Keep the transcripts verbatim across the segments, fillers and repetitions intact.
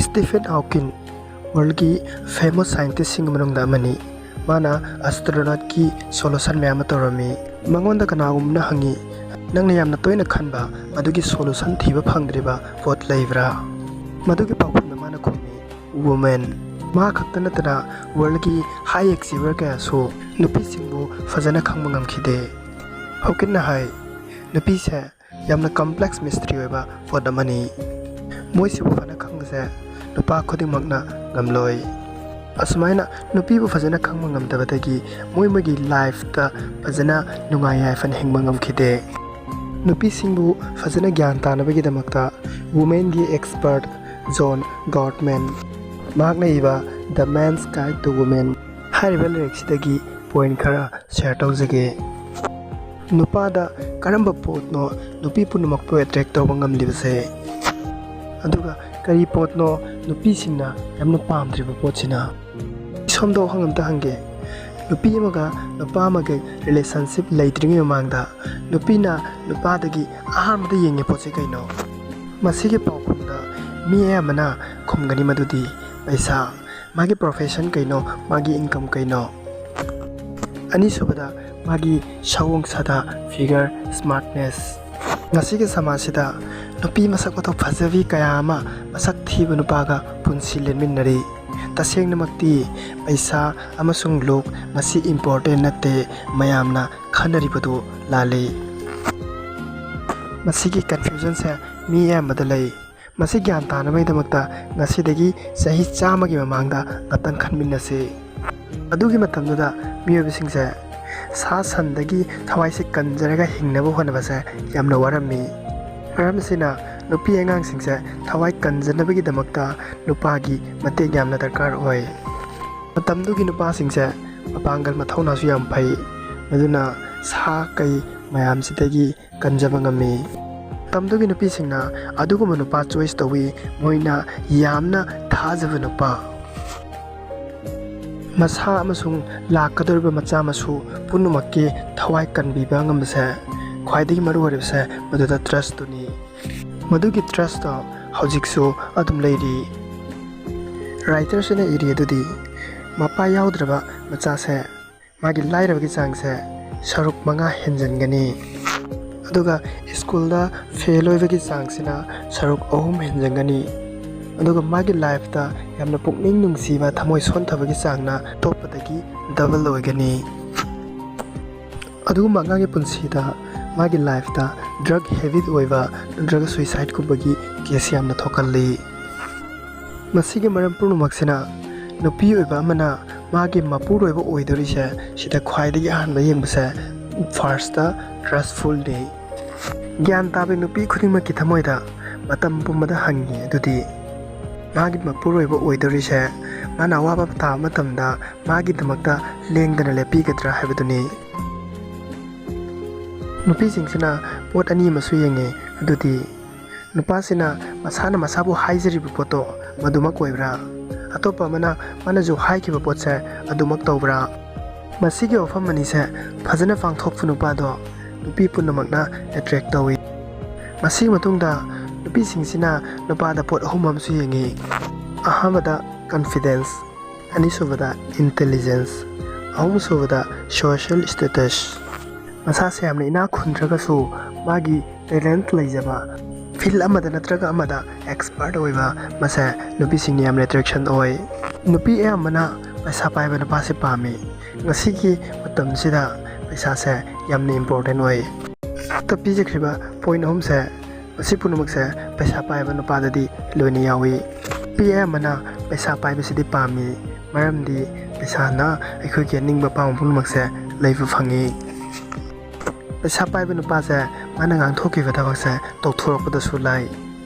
Stephen Hawking, worldꯒꯤ famous scientistꯁꯤꯡꯒꯤ ꯃꯅꯨꯡꯗ ꯑꯃꯅꯤ꯫ ꯃꯥꯅ astronautꯀꯤ solution ꯃꯌꯥꯝ ꯑꯃ ꯇꯧꯔꯝꯃꯤ꯫ ꯃꯉꯣꯟꯗ ꯀꯅꯥꯒꯨꯝꯕꯅ ꯍꯪꯉꯤ, "ꯅꯪꯅ ꯌꯥꯝꯅ ꯇꯣꯏꯅ ꯈꯟꯕ, ꯃꯗꯨꯒꯤ solution ꯊꯤꯕ ꯐꯪꯗ꯭ꯔꯤꯕ ꯄꯣꯠ ꯂꯩꯕ꯭ꯔꯥ?" ꯃꯗꯨꯒꯤ ꯄꯥꯎꯈꯨꯝꯗ ꯃꯥꯅ ꯈꯨꯝꯃꯤ, "Women"꯫ ꯃꯥ ꯈꯛꯇ ꯅꯠꯇꯅ worldꯒꯤ high achiever ꯀꯌꯥꯁꯨ ꯅꯨꯄꯤꯁꯤꯡꯕꯨ ꯐꯖꯅ ꯈꯪꯕ ꯉꯝꯈꯤꯗꯦ꯫ ꯍꯣꯀꯤꯟꯅ ꯍꯥꯏ, ꯅꯨꯄꯤꯁꯦ ꯌꯥꯝꯅ complex mystery ꯑꯣꯏꯕ ꯄꯣꯠ ꯑꯃꯅꯤ꯫ ꯃꯣꯏꯁꯤꯕꯨ ꯐꯅ ꯈꯪꯕꯁꯦ ꯅꯨꯄꯥ ꯈꯨꯗꯤꯡꯃꯛꯅ ꯉꯝꯂꯣꯏ꯫ ꯑꯁꯨꯃꯥꯏꯅ ꯅꯨꯄꯤꯕꯨ ꯐꯖꯅ ꯈꯪꯕ ꯉꯝꯗꯕꯗꯒꯤ ꯃꯣꯏ ꯃꯣꯏꯒꯤ lifeꯇ ꯐꯖꯅ ꯅꯨꯡꯉꯥꯏ ꯌꯥꯏꯐꯅ ꯍꯤꯡꯕ ꯉꯝꯈꯤꯗꯦ꯫ ꯅꯨꯄꯤꯁꯤꯡꯕꯨ ꯐꯖꯅ ꯒ꯭ꯌꯥꯟ ꯇꯥꯅꯕꯒꯤꯗꯃꯛꯇ womenꯒꯤ expert John Gottman, ꯃꯍꯥꯛꯅ ꯏꯕ The Man's Guide to Women ꯍꯥꯏꯔꯤꯕ ꯂꯥꯏꯔꯤꯛꯁꯤꯗꯒꯤ point ꯈꯔ share ꯇꯧꯖꯒꯦ꯫ ꯅꯨꯄꯥꯗ ꯀꯔꯝꯕ ꯄꯣꯠꯅꯣ ꯅꯨꯄꯤ ꯄꯨꯝꯅꯃꯛꯄꯨ attract ꯇꯧꯕ ꯉꯝꯂꯤꯕꯁꯦ? ꯑꯗꯨꯒ ꯀꯔꯤ ꯄꯣꯠꯅꯣ ꯅꯨꯄꯤꯁꯤꯡꯅ ꯌꯥꯝꯅ ꯄꯥꯝꯗ꯭ꯔꯤꯕ ꯄꯣꯠꯁꯤꯅ? ꯁꯣꯝꯗ ꯋꯥꯍꯪ ꯑꯝꯇ ꯍꯪꯒꯦ꯫ ꯅꯨꯄꯤ ꯑꯃꯒ ꯅꯨꯄꯥ ꯑꯃꯒ relationship ꯂꯩꯇ꯭ꯔꯤꯉꯩ ꯃꯃꯥꯡꯗ ꯅꯨꯄꯤꯅ ꯅꯨꯄꯥꯗꯒꯤ ꯑꯍꯥꯟꯕꯗ ꯌꯦꯡꯉꯤ ꯄꯣꯠꯁꯦ ꯀꯩꯅꯣ? ꯃꯁꯤꯒꯤ ꯄꯥꯎꯈꯨꯝꯗ ꯃꯤ ꯑꯌꯥꯝꯕꯅ ꯈꯨꯝꯒꯅꯤ ꯃꯗꯨꯗꯤ ꯄꯩꯁꯥ, ꯃꯥꯒꯤ profession ꯀꯩꯅꯣ, ꯃꯥꯒꯤ income ꯀꯩꯅꯣ꯫ ꯑꯅꯤꯁꯨꯕꯗ ꯃꯥꯒꯤ ꯁꯑꯣꯡ ꯁꯥꯗꯥ, figure, smartness꯫ ꯉꯁꯤꯒꯤ ꯁꯃꯥꯖꯁꯤꯗ ꯅꯨꯄꯤ ꯃꯁꯛ ꯃꯇꯧ ꯐꯖꯕꯤ ꯀꯌꯥ ꯑꯃ ꯃꯁꯛ ꯊꯤꯕ ꯅꯨꯄꯥꯒ ꯄꯨꯟꯁꯤ ꯂꯦꯟꯃꯤꯟꯅꯔꯤ꯫ ꯇꯁꯦꯡꯅꯃꯛꯇꯤ ꯄꯩꯁꯥ ꯑꯃꯁꯨꯡ look ꯃꯁꯤ important ꯅꯠꯇꯦ, ꯃꯌꯥꯝꯅ ꯈꯟꯅꯔꯤꯕꯗꯨ ꯂꯥꯜꯂꯤ꯫ ꯃꯁꯤꯒꯤ confusionꯁꯦ ꯃꯤ ꯑꯌꯥꯝꯕꯗ ꯂꯩ꯫ ꯃꯁꯤ ꯒ꯭ꯌꯥꯟ ꯇꯥꯅꯕꯒꯤꯗꯃꯛꯇ ꯉꯁꯤꯗꯒꯤ ꯆꯍꯤ ꯆꯥꯝꯃꯒꯤ ꯃꯃꯥꯡꯗ ꯉꯥꯛꯇꯪ ꯈꯟꯃꯤꯟꯅꯁꯤ꯫ ꯑꯗꯨꯒꯤ ꯃꯇꯝꯗꯨꯗ ꯃꯤꯑꯣꯏꯕꯁꯤꯡꯁꯦ ꯁꯥ ꯁꯟꯗꯒꯤ ꯊꯋꯥꯏꯁꯦ ꯀꯟꯖꯔꯒ ꯍꯤꯡꯅꯕ ꯍꯣꯠꯅꯕꯁꯦ ꯌꯥꯝꯅ ꯋꯥꯔꯝꯃꯤ꯫ ꯃꯔꯝ ꯑꯁꯤꯅ ꯅꯨꯄꯤ ꯑꯉꯥꯡꯁꯤꯡꯁꯦ ꯊꯋꯥꯏ ꯀꯟꯖꯅꯕꯒꯤꯗꯃꯛꯇ ꯅꯨꯄꯥꯒꯤ ꯃꯇꯦꯡ ꯌꯥꯝꯅ ꯗꯔꯀꯥꯔ ꯑꯣꯏ꯫ ꯃꯇꯝꯗꯨꯒꯤ ꯅꯨꯄꯥꯁꯤꯡꯁꯦ ꯃꯄꯥꯡꯒꯜ ꯃꯊꯧꯅꯥꯁꯨ ꯌꯥꯝ ꯐꯩ, ꯃꯗꯨꯅ ꯁꯥ ꯀꯩ ꯃꯌꯥꯝꯁꯤꯗꯒꯤ ꯀꯟꯖꯕ ꯉꯝꯃꯤ꯫ ꯃꯇꯝꯗꯨꯒꯤ ꯅꯨꯄꯤꯁꯤꯡꯅ ꯑꯗꯨꯒꯨꯝꯕ ꯅꯨꯄꯥ choice ꯇꯧꯏ, ꯃꯣꯏꯅ ꯌꯥꯝꯅ ꯊꯥꯖꯕ ꯅꯨꯄꯥ꯫ ꯃꯁꯥ ꯑꯃꯁꯨꯡ ꯂꯥꯛꯀꯗꯧꯔꯤꯕ ꯃꯆꯥ ꯃꯁꯨ ꯄꯨꯝꯅꯃꯛꯀꯤ ꯊꯋꯥꯏ ꯀꯟꯕꯤꯕ ꯉꯝꯕꯁꯦ ꯈ꯭ꯋꯥꯏꯗꯒꯤ ꯃꯔꯨ ꯑꯣꯏꯔꯤꯕꯁꯦ ꯃꯗꯨꯗ trustꯇꯨꯅꯤ꯫ ꯃꯗꯨꯒꯤ trustꯇꯣ ꯍꯧꯖꯤꯛꯁꯨ ꯑꯗꯨꯝ ꯂꯩꯔꯤ꯫ ꯔꯥꯏꯇꯔꯁꯤꯅ ꯏꯔꯤ ꯑꯗꯨꯗꯤ, ꯃꯄꯥ ꯌꯥꯎꯗ꯭ꯔꯕ ꯃꯆꯥꯁꯦ ꯃꯥꯒꯤ ꯂꯥꯏꯔꯕꯒꯤ ꯆꯥꯡꯁꯦ ꯁꯔꯨꯛ ꯃꯉꯥ ꯍꯦꯟꯖꯟꯒꯅꯤ, ꯑꯗꯨꯒ ꯁ꯭ꯀꯨꯜꯗ ꯐꯦꯜ ꯑꯣꯏꯕꯒꯤ ꯆꯥꯡꯁꯤꯅ ꯁꯔꯨꯛ ꯑꯍꯨꯝ ꯍꯦꯟꯖꯟꯒꯅꯤ, ꯑꯗꯨꯒ ꯃꯥꯒꯤ ꯂꯥꯏꯐꯇ ꯌꯥꯝꯅ ꯄꯨꯛꯅꯤꯡ ꯅꯨꯡꯁꯤꯕ, ꯊꯃꯣꯏ ꯁꯣꯟꯊꯕꯒꯤ ꯆꯥꯡꯅ ꯑꯇꯣꯞꯄꯗꯒꯤ ꯗꯕꯜ ꯑꯣꯏꯒꯅꯤ꯫ ꯑꯗꯨꯒꯨꯝꯕ ꯑꯉꯥꯡꯒꯤ ꯄꯨꯟꯁꯤꯗ ꯃꯥꯒꯤ ꯂꯥꯏꯐꯇ ꯗ꯭ꯔꯒ ꯍꯦꯕꯤꯠ ꯑꯣꯏꯕ ꯅꯠꯇ꯭ꯔꯒ ꯁꯨꯏꯁꯥꯏꯠꯀꯨꯝꯕꯒꯤ ꯀꯦꯁ ꯌꯥꯝꯅ ꯊꯣꯛꯀꯜꯂꯤ꯫ ꯃꯁꯤꯒꯤ ꯃꯔꯝ ꯄꯨꯝꯅꯃꯛꯁꯤꯅ ꯅꯨꯄꯤ ꯑꯣꯏꯕ ꯑꯃꯅ ꯃꯥꯒꯤ ꯃꯄꯨꯔꯣꯏꯕ ꯑꯣꯏꯗꯣꯔꯤꯁꯦ, ꯁꯤꯗ ꯈ꯭ꯋꯥꯏꯗꯒꯤ ꯑꯍꯥꯟꯕ ꯌꯦꯡꯕꯁꯦ ꯐꯥꯔꯁꯇ ꯇ꯭ꯔꯁꯐꯨꯜꯅꯤ꯫ ꯒ꯭ꯌꯥꯟ ꯇꯥꯕ ꯅꯨꯄꯤ ꯈꯨꯗꯤꯡꯃꯛꯀꯤ ꯊꯃꯣꯏꯗ ꯃꯇꯝ ꯄꯨꯝꯕꯗ ꯍꯪꯉꯤ ꯑꯗꯨꯗꯤ, ꯃꯥꯒꯤ ꯃꯄꯨꯔꯣꯏꯕ ꯑꯣꯏꯗꯣꯔꯤꯁꯦ ꯃꯥꯅ ꯑꯋꯥꯕ ꯇꯥꯕ ꯃꯇꯝꯗ ꯃꯥꯒꯤꯗꯃꯛꯇ ꯂꯦꯡꯗꯅ ꯂꯦꯞꯄꯤꯒꯗ꯭ꯔꯥ ꯍꯥꯏꯕꯗꯨꯅꯤ꯫ ꯅꯨꯄꯤꯁꯤꯡꯁꯤꯅ ꯄꯣꯠ ꯑꯅꯤ ꯑꯃꯁꯨ ꯌꯦꯡꯉꯤ, ꯑꯗꯨꯗꯤ ꯅꯨꯄꯥꯁꯤꯅ ꯃꯁꯥꯅ ꯃꯁꯥꯕꯨ ꯍꯥꯏꯖꯔꯤꯕ ꯄꯣꯠꯇꯣ ꯃꯗꯨꯃꯛ ꯑꯣꯏꯕ꯭ꯔꯥ? ꯑꯇꯣꯞꯄ ꯑꯃꯅ ꯃꯥꯅꯁꯨ ꯍꯥꯏꯈꯤꯕ ꯄꯣꯠꯁꯦ ꯑꯗꯨꯃꯛ ꯇꯧꯕ꯭ꯔꯥ? ꯃꯁꯤꯒꯤ ꯋꯥꯐꯝ ꯑꯅꯤꯁꯦ ꯐꯖꯅ ꯄꯥꯡꯊꯣꯛꯄ ꯅꯨꯄꯥꯗꯣ ꯅꯨꯄꯤ ꯄꯨꯝꯅꯃꯛꯅ ꯑꯦꯇ꯭ꯔꯦꯛ ꯇꯧꯏ꯫ ꯃꯁꯤꯒꯤ ꯃꯇꯨꯡꯗ ꯅꯨꯄꯤꯁꯤꯡꯁꯤꯅ ꯅꯨꯄꯥꯗ ꯄꯣꯠ ꯑꯍꯨꯝ ꯑꯃꯁꯨ ꯌꯦꯡꯉꯤ꯫ ꯑꯍꯥꯟꯕꯗ ꯀꯟꯐꯤꯗꯦꯟꯁ, ꯑꯅꯤꯁꯨꯕꯗ ꯏꯟꯇꯦꯂꯤꯖꯦꯟꯁ, ꯑꯍꯨꯝꯁꯨꯕꯗ ꯁꯣꯁꯤꯌꯦꯜ ꯁ꯭ꯇꯦꯇꯁ꯫ ꯃꯁꯥꯁꯦ ꯌꯥꯝꯅ ꯏꯅꯥꯛ ꯈꯨꯟꯗ꯭ꯔꯒꯁꯨ ꯃꯥꯒꯤ ꯇꯦꯂꯦꯟꯠ ꯂꯩꯖꯕ, ꯐꯤꯜ ꯑꯃꯗ ꯅꯠꯇ꯭ꯔꯒ ꯑꯃꯗ ꯑꯦꯛꯁꯄꯔꯠ ꯑꯣꯏꯕ ꯃꯁꯦ ꯅꯨꯄꯤꯁꯤꯡꯅ ꯌꯥꯝꯅ ꯑꯦꯇ꯭ꯔꯦꯛꯁꯟ ꯑꯣꯏ꯫ ꯅꯨꯄꯤ ꯑꯌꯥꯝꯕꯅ ꯄꯩꯁꯥ ꯄꯥꯏꯕ ꯅꯨꯄꯥꯁꯦ ꯄꯥꯝꯃꯤ꯫ ꯉꯁꯤꯒꯤ ꯃꯇꯝꯁꯤꯗ ꯄꯩꯁꯥꯁꯦ ꯌꯥꯝꯅ ꯏꯝꯄꯣꯔꯇꯦꯟ ꯑꯣꯏ꯫ ꯃꯊꯛꯇ ꯄꯤꯖꯈ꯭ꯔꯤꯕ ꯄꯣꯏꯟꯠ ꯑꯍꯨꯝꯁꯦ, ꯃꯁꯤ ꯄꯨꯝꯅꯃꯛꯁꯦ ꯄꯩꯁꯥ ꯄꯥꯏꯕ ꯅꯨꯄꯥꯗꯗꯤ ꯂꯣꯏꯅ ꯌꯥꯎꯏ꯫ ꯅꯨꯄꯤ ꯑꯌꯥꯝꯕꯅ ꯄꯩꯁꯥ ꯄꯥꯏꯕꯁꯤꯗꯤ ꯄꯥꯝꯃꯤ, ꯃꯔꯝꯗꯤ ꯄꯩꯁꯥꯅ ꯑꯩꯈꯣꯏꯒꯤ ꯑꯅꯤꯡꯕ ꯑꯄꯥꯝꯕ ꯄꯨꯝꯅꯃꯛꯁꯦ ꯂꯩꯕ ꯐꯪꯉꯤ꯫ ꯄꯩꯁꯥ ꯄꯥꯏꯕ ꯅꯨꯄꯥꯁꯦ ꯃꯥꯅ ꯉꯥꯡꯊꯣꯛꯈꯤꯕ ꯊꯕꯛꯁꯦ ꯇꯧꯊꯣꯔꯛꯄꯗꯁꯨ ꯂꯥꯏ꯫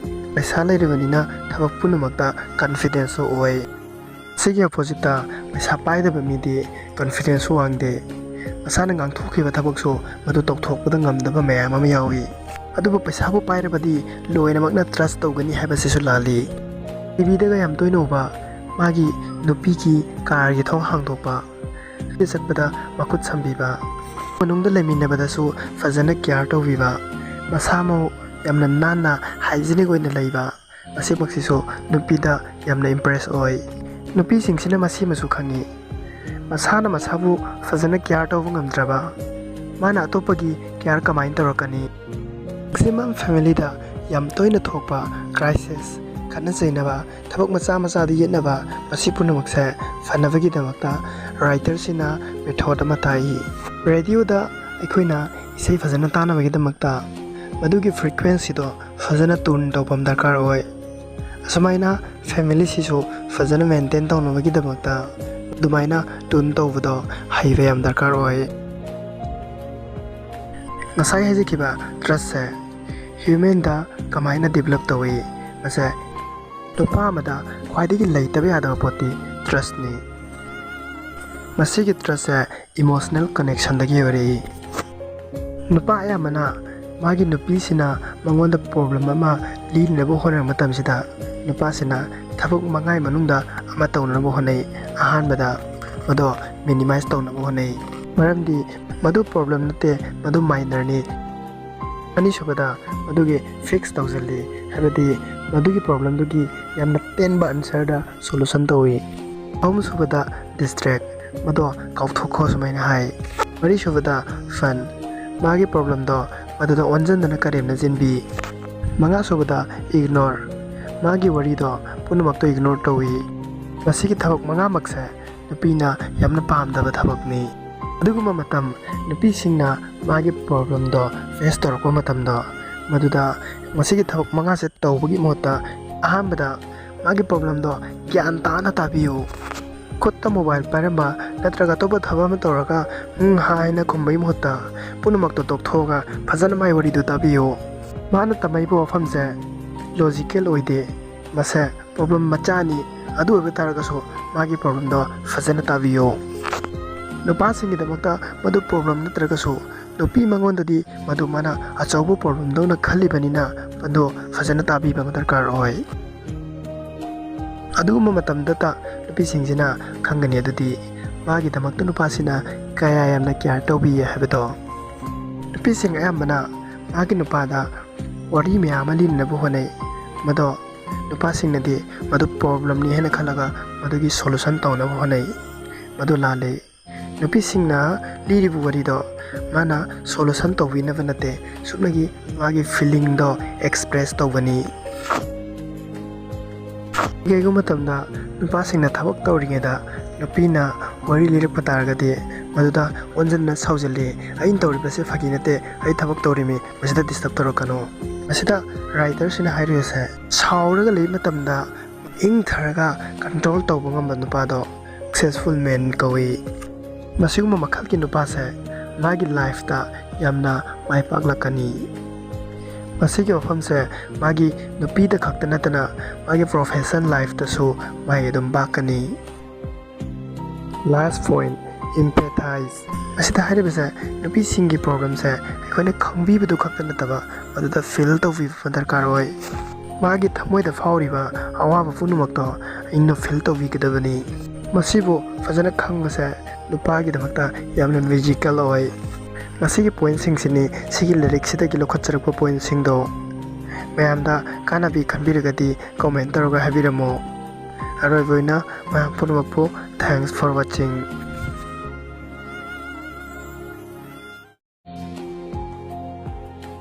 ꯄꯩꯁꯥ ꯂꯩꯔꯕꯅꯤꯅ ꯊꯕꯛ ꯄꯨꯝꯅꯃꯛꯇ ꯀꯟꯐꯤꯗꯦꯟꯁꯁꯨ ꯑꯣꯏ꯫ ꯁꯤꯒꯤ ꯑꯣꯄꯣꯖꯤꯠꯇ ꯄꯩꯁꯥ ꯄꯥꯏꯗꯕ ꯃꯤꯗꯤ ꯀꯟꯐꯤꯗꯦꯟꯁꯁꯨ ꯋꯥꯡꯗꯦ꯫ ꯃꯁꯥꯅ ꯉꯥꯡꯊꯣꯛꯈꯤꯕ ꯊꯕꯛꯁꯨ ꯃꯗꯨ ꯇꯧꯊꯣꯛꯄꯗ ꯉꯝꯗꯕ ꯃꯌꯥꯝ ꯑꯃ ꯌꯥꯎꯏ꯫ ꯑꯗꯨꯕꯨ ꯄꯩꯁꯥꯕꯨ ꯄꯥꯏꯔꯕꯗꯤ ꯂꯣꯏꯅꯃꯛꯅ ꯇ꯭ꯔꯁ ꯇꯧꯒꯅꯤ ꯍꯥꯏꯕꯁꯤꯁꯨ ꯂꯥꯜꯂꯤ꯫ ꯇꯤꯚꯤꯗꯒ ꯌꯥꯝ ꯇꯣꯏꯅ ꯎꯕ ꯃꯥꯒꯤ ꯅꯨꯄꯤꯒꯤ ꯀꯥꯔꯒꯤ ꯊꯣꯡ ꯍꯥꯡꯗꯣꯛꯄ, ꯆꯠꯄꯗ ꯃꯈꯨꯠ ꯁꯝꯕꯤꯕ, ꯃꯅꯨꯡꯗ ꯂꯩꯃꯤꯟꯅꯕꯗꯁꯨ ꯐꯖꯅ ꯀꯤꯌꯥꯔ ꯇꯧꯕꯤꯕ, ꯃꯁꯥ ꯃꯎ ꯌꯥꯝꯅ ꯅꯥꯟꯅ ꯍꯥꯏꯖꯤꯅꯤꯛ ꯑꯣꯏꯅ ꯂꯩꯕ, ꯑꯁꯤꯃꯛꯁꯤꯁꯨ ꯅꯨꯄꯤꯗ ꯌꯥꯝꯅ ꯏꯝꯄ꯭ꯔꯦꯁ ꯑꯣꯏ꯫ ꯅꯨꯄꯤꯁꯤꯡꯁꯤꯅ ꯃꯁꯤꯃꯁꯨ ꯈꯪꯉꯤ, ꯃꯁꯥꯅ ꯃꯁꯥꯕꯨ ꯐꯖꯅ ꯀꯤꯌꯥꯔ ꯇꯧꯕ ꯉꯝꯗ꯭ꯔꯕ, ꯃꯥꯅ ꯑꯇꯣꯞꯄꯒꯤ ꯀꯤꯌꯥꯔ ꯀꯃꯥꯏꯅ ꯇꯧꯔꯛꯀꯅꯤ? ꯃꯦꯛꯁꯤꯃꯝ ꯐꯦꯃꯤꯂꯤꯗ ꯌꯥꯝ ꯇꯣꯏꯅ ꯊꯣꯛꯄ ꯀ꯭ꯔꯥꯏꯁꯤꯁ, ꯈꯠꯅ ꯆꯩꯅꯕ, ꯊꯕꯛ ꯃꯆꯥ ꯃꯆꯥꯗ ꯌꯦꯠꯅꯕ, ꯃꯁꯤ ꯄꯨꯝꯅꯃꯛꯁꯦ ꯐꯅꯕꯒꯤꯗꯃꯛꯇ ꯔꯥꯏꯇꯔꯁꯤꯅ ꯃꯦꯊꯣꯗ ꯑꯃ ꯇꯥꯛꯏ꯫ ꯔꯦꯗꯤꯑꯣꯗ ꯑꯩꯈꯣꯏꯅ ꯏꯁꯩ ꯐꯖꯅ ꯇꯥꯅꯕꯒꯤꯗꯃꯛꯇ ꯃꯗꯨꯒꯤ ꯐ꯭ꯔꯤꯀ꯭ꯋꯦꯟꯁꯤꯗꯣ ꯐꯖꯅ ꯇ꯭ꯌꯨꯟ ꯇꯧꯕ ꯑꯃ ꯗꯔꯀꯥꯔ ꯑꯣꯏ꯫ ꯑꯁꯨꯃꯥꯏꯅ ꯐꯦꯃꯤꯂꯤꯁꯤꯁꯨ ꯐꯖꯅ ꯃꯦꯟꯇꯦꯟ ꯇꯧꯅꯕꯒꯤꯗꯃꯛꯇ ꯑꯗꯨꯃꯥꯏꯅ ꯇ꯭ꯌꯨꯟ ꯇꯧꯕꯗꯣ ꯍꯩꯕ ꯌꯥꯝ ꯗꯔꯀꯥꯔ ꯑꯣꯏ꯫ ꯉꯁꯥꯏ ꯍꯥꯏꯖꯈꯤꯕ ꯇ꯭ꯔꯁꯁꯦ ꯍ꯭ꯌꯨꯃꯦꯟꯗ ꯀꯃꯥꯏꯅ ꯗꯤꯕꯂꯞ ꯇꯧꯏ? ꯃꯁꯦ ꯅꯨꯄꯥ ꯑꯃꯗ ꯈ꯭ꯋꯥꯏꯗꯒꯤ ꯂꯩꯇꯕ ꯌꯥꯗꯕ ꯄꯣꯠꯇꯤ ꯇ꯭ꯔꯁꯅꯤ꯫ ꯃꯁꯤꯒꯤ ꯇ꯭ꯔꯁꯁꯦ ꯏꯃꯣꯁꯅꯦꯜ ꯀꯅꯦꯛꯁꯟꯗꯒꯤ ꯑꯣꯏꯔꯛꯏ꯫ ꯅꯨꯄꯥ ꯑꯌꯥꯝꯕꯅ ꯃꯥꯒꯤ ꯅꯨꯄꯤꯁꯤꯅ ꯃꯉꯣꯟꯗ ꯄ꯭ꯔꯣꯕ꯭ꯂꯦꯝ ꯑꯃ ꯂꯤꯅꯕ ꯍꯣꯠꯅꯔꯛꯄ ꯃꯇꯝꯁꯤꯗ ꯅꯨꯄꯥꯁꯤꯅ ꯊꯕꯛ ꯃꯉꯥꯒꯤ ꯃꯅꯨꯡꯗ ꯑꯃ ꯇꯧꯅꯅꯕ ꯍꯣꯠꯅꯩ꯫ ꯑꯍꯥꯟꯕꯗ ꯃꯗꯣ ꯃꯤꯅꯤꯃꯥꯏꯁ ꯇꯧꯅꯕ ꯍꯣꯠꯅꯩ, ꯃꯔꯝꯗꯤ ꯃꯗꯨ ꯄ꯭ꯔꯣꯕ꯭ꯂꯦꯝ ꯅꯠꯇꯦ, ꯃꯗꯨ ꯃꯥꯏꯅꯔꯅꯤ꯫ ꯑꯅꯤꯁꯨꯕꯗ ꯃꯗꯨꯒꯤ ꯐꯤꯛꯁ ꯇꯧꯁꯤꯜꯂꯤ, ꯍꯥꯏꯕꯗꯤ ꯃꯗꯨꯒꯤ ꯄ꯭ꯔꯣꯕ꯭ꯂꯦꯝꯗꯨꯒꯤ ꯌꯥꯝꯅ ꯇꯦꯟꯕ ꯑꯟꯁꯔꯗ ꯁꯣꯂꯨꯁꯟ ꯇꯧꯏ꯫ ꯑꯍꯨꯝꯁꯨꯕꯗ ꯗꯤꯁꯇ꯭ꯔꯦꯛ, ꯃꯗꯣ ꯀꯥꯎꯊꯣꯛꯈꯣ ꯁꯨꯃꯥꯏꯅ ꯍꯥꯏ꯫ ꯃꯔꯤꯁꯨꯕꯗ ꯐꯟ, ꯃꯥꯒꯤ ꯄ꯭ꯔꯣꯕ꯭ꯂꯦꯝꯗꯣ ꯃꯗꯨꯗ ꯑꯣꯟꯁꯤꯟꯗꯅ ꯀꯔꯦꯝꯅ ꯆꯤꯟꯕꯤ꯫ ꯃꯉꯥꯁꯨꯕꯗ ꯏꯒꯅꯣꯔ, ꯃꯥꯒꯤ ꯋꯥꯔꯤꯗꯣ ꯄꯨꯝꯅꯃꯛꯇꯣ ꯏꯒꯅꯣꯔ ꯇꯧꯏ꯫ ꯃꯁꯤꯒꯤ ꯊꯕꯛ ꯃꯉꯥꯃꯛꯁꯦ ꯅꯨꯄꯤꯅ ꯌꯥꯝꯅ ꯄꯥꯝꯗꯕ ꯊꯕꯛꯅꯤ꯫ ꯑꯗꯨꯒꯨꯝꯕ ꯃꯇꯝ ꯅꯨꯄꯤꯁꯤꯡꯅ ꯃꯥꯒꯤ ꯄ꯭ꯔꯣꯕ꯭ꯂꯦꯝꯗꯣ ꯐꯦꯁ ꯇꯧꯔꯛꯄ ꯃꯇꯝꯗ, ꯃꯗꯨꯗ ꯃꯁꯤꯒꯤ ꯊꯕꯛ ꯃꯉꯥꯁꯦ ꯇꯧꯕꯒꯤ ꯃꯍꯨꯠꯇ ꯑꯍꯥꯟꯕꯗ ꯃꯥꯒꯤ ꯄ꯭ꯔꯣꯕ꯭ꯂꯦꯝꯗꯣ ꯒ꯭ꯌꯥꯟ ꯇꯥꯅ ꯇꯥꯕꯤꯌꯨ꯫ ꯈꯨꯠꯇ ꯃꯣꯕꯥꯏꯜ ꯄꯥꯏꯔꯝꯕ ꯅꯠꯇ꯭ꯔꯒ ꯑꯇꯣꯞꯄ ꯊꯕꯛ ꯑꯃ ꯇꯧꯔꯒ "ꯎꯝ" ꯍꯥꯏꯅ ꯈꯨꯝꯕꯒꯤ ꯃꯍꯨꯠꯇ ꯄꯨꯝꯅꯃꯛꯇꯣ ꯇꯣꯛꯊꯣꯛꯑꯒ ꯐꯖꯅ ꯃꯥꯏ ꯋꯥꯔꯤꯗꯨ ꯇꯥꯕꯤꯌꯨ꯫ ꯃꯥꯅ ꯇꯝꯃꯛꯏꯕ ꯋꯥꯐꯝꯁꯦ ꯂꯣꯖꯤꯀꯦꯜ ꯑꯣꯏꯗꯦ, ꯃꯁꯦ ꯄ꯭ꯔꯣꯕ꯭ꯂꯦꯝ ꯃꯆꯥꯅꯤ꯫ ꯑꯗꯨ ꯑꯣꯏꯕ ꯇꯥꯔꯒꯁꯨ ꯃꯥꯒꯤ ꯄ꯭ꯔꯣꯕ꯭ꯂꯦꯝꯗꯣ ꯐꯖꯅ ꯇꯥꯕꯤꯌꯨ꯫ ꯅꯨꯄꯥꯁꯤꯡꯒꯤꯗꯃꯛꯇ ꯃꯗꯨ ꯄ꯭ꯔꯣꯕ꯭ꯂꯦꯝ ꯅꯠꯇ꯭ꯔꯒꯁꯨ ꯅꯨꯄꯤ ꯃꯉꯣꯟꯗꯗꯤ ꯃꯗꯨ ꯃꯥꯅ ꯑꯆꯧꯕ ꯄ꯭ꯔꯣꯕ꯭ꯂꯦꯝꯗꯧꯅ ꯈꯜꯂꯤꯕꯅꯤꯅ ꯃꯗꯨ ꯐꯖꯅ ꯇꯥꯕꯤꯕ ꯑꯃ ꯗꯔꯀꯥꯔ ꯑꯣꯏ꯫ ꯑꯗꯨꯒꯨꯝꯕ ꯃꯇꯝꯗꯇ ꯅꯨꯄꯤꯁꯤꯡꯁꯤꯅ ꯈꯪꯒꯅꯤ ꯑꯗꯨꯗꯤ ꯃꯥꯒꯤꯗꯃꯛꯇ ꯅꯨꯄꯥꯁꯤꯅ ꯀꯌꯥ ꯌꯥꯝꯅ ꯀꯤꯌꯥꯔ ꯇꯧꯕꯤ ꯍꯥꯏꯕꯗꯣ꯫ ꯅꯨꯄꯤꯁꯤꯡ ꯑꯌꯥꯝꯕꯅ ꯃꯥꯒꯤ ꯅꯨꯄꯥꯗ ꯋꯥꯔꯤ ꯃꯌꯥꯝ ꯑꯃ ꯂꯤꯅꯅꯕ ꯍꯣꯠꯅꯩ, ꯃꯗꯣ ꯅꯨꯄꯥꯁꯤꯡꯅꯗꯤ ꯃꯗꯨ problemꯅꯤ ꯍꯥꯏꯅ ꯈꯜꯂꯒ ꯃꯗꯨꯒꯤ solution ꯇꯧꯅꯕ ꯍꯣꯠꯅꯩ꯫ ꯃꯗꯨ ꯂꯥꯜꯂꯤ꯫ ꯅꯨꯄꯤꯁꯤꯡꯅ ꯂꯤꯔꯤꯕ ꯋꯥꯔꯤꯗꯣ ꯃꯥꯅ solution ꯇꯧꯕꯤꯅꯕ ꯅꯠꯇꯦ, ꯁꯨꯞꯅꯒꯤ ꯃꯥꯒꯤ feelingꯗꯣ express ꯇꯧꯕꯅꯤ꯫ ꯀꯩꯒꯨꯝꯕ ꯃꯇꯝꯗ ꯅꯨꯄꯥꯁꯤꯡꯅ ꯊꯕꯛ ꯇꯧꯔꯤꯉꯩꯗ ꯅꯨꯄꯤꯅ ꯋꯥꯔꯤ ꯂꯤꯔꯛꯄ ꯇꯥꯔꯒꯗꯤ ꯃꯗꯨꯗ ꯑꯣꯟꯁꯤꯟꯅ ꯁꯥꯎꯖꯜꯂꯤ, "ꯑꯩꯅ ꯇꯧꯔꯤꯕꯁꯦ ꯐꯥꯒꯤ ꯅꯠꯇꯦ, ꯑꯩ ꯊꯕꯛ ꯇꯧꯔꯤꯃꯤ, ꯃꯁꯤꯗ disturb ꯇꯧꯔꯛꯀꯅꯨ"꯫ ꯃꯁꯤꯗ writerꯁꯤꯅ ꯍꯥꯏꯔꯤꯕꯁꯦ, ꯁꯥꯎꯔꯒ ꯂꯩꯕ ꯃꯇꯝꯗ ꯏꯪꯊꯔꯒ control ꯇꯧꯕ ꯉꯝꯕ ꯅꯨꯄꯥꯗꯣ successful man ꯀꯧꯏ꯫ ꯃꯁꯤꯒꯨꯝꯕ ꯃꯈꯜꯒꯤ ꯅꯨꯄꯥꯁꯦ ꯃꯥꯒꯤ lifeꯇ ꯌꯥꯝꯅ ꯃꯥꯏ ꯄꯥꯛꯂꯛꯀꯅꯤ꯫ ꯃꯁꯤꯒꯤ ꯋꯥꯐꯝꯁꯦ ꯃꯥꯒꯤ ꯅꯨꯄꯤꯗ ꯈꯛꯇ ꯅꯠꯇꯅ ꯃꯥꯒꯤ profession lifeꯇꯁꯨ ꯃꯥꯏ ꯑꯗꯨꯝ ꯄꯥꯛꯀꯅꯤ꯫ Last point, empathize꯫ ꯑꯁꯤꯗ ꯍꯥꯏꯔꯤꯕꯁꯦ ꯅꯨꯄꯤꯁꯤꯡꯒꯤ problemꯁꯦ ꯑꯩꯈꯣꯏꯅ ꯈꯪꯕꯤꯕꯗꯨ ꯈꯛꯇ ꯅꯠꯇꯕ ꯃꯗꯨꯗ feel ꯇꯧꯕꯤꯕ ꯑꯃ ꯗꯔꯀꯥꯔ ꯑꯣꯏ꯫ ꯃꯥꯒꯤ ꯊꯃꯣꯏꯗ ꯐꯥꯎꯔꯤꯕ ꯑꯋꯥꯕ ꯄꯨꯝꯅꯃꯛꯇꯣ ꯑꯩꯅ feel ꯇꯧꯕꯤꯒꯗꯕꯅꯤ꯫ ꯃꯁꯤꯕꯨ ꯐꯖꯅ ꯈꯪꯕꯁꯦ ꯅꯨꯄꯥꯒꯤꯗꯃꯛꯇ ꯌꯥꯝꯅ magical ꯑꯣꯏ꯫ ꯃꯁꯤꯒꯤ pointꯁꯤꯡꯁꯤꯅꯤ ꯁꯤꯒꯤ ꯂꯥꯏꯔꯤꯛꯁꯤꯗꯒꯤ ꯂꯧꯈꯠꯆꯔꯛꯄ pointꯁꯤꯡꯗꯣ꯫ ꯃꯌꯥꯝꯗ ꯀꯥꯟꯅꯕꯤ ꯈꯟꯕꯤꯔꯒꯗꯤ comment ꯇꯧꯔꯒ ꯍꯥꯏꯕꯤꯔꯝꯃꯣ꯫ ꯑꯔꯣꯏꯕ ꯑꯣꯏꯅ ꯃꯌꯥꯝ ꯄꯨꯝꯅꯃꯛꯄꯨ thanks for watching꯫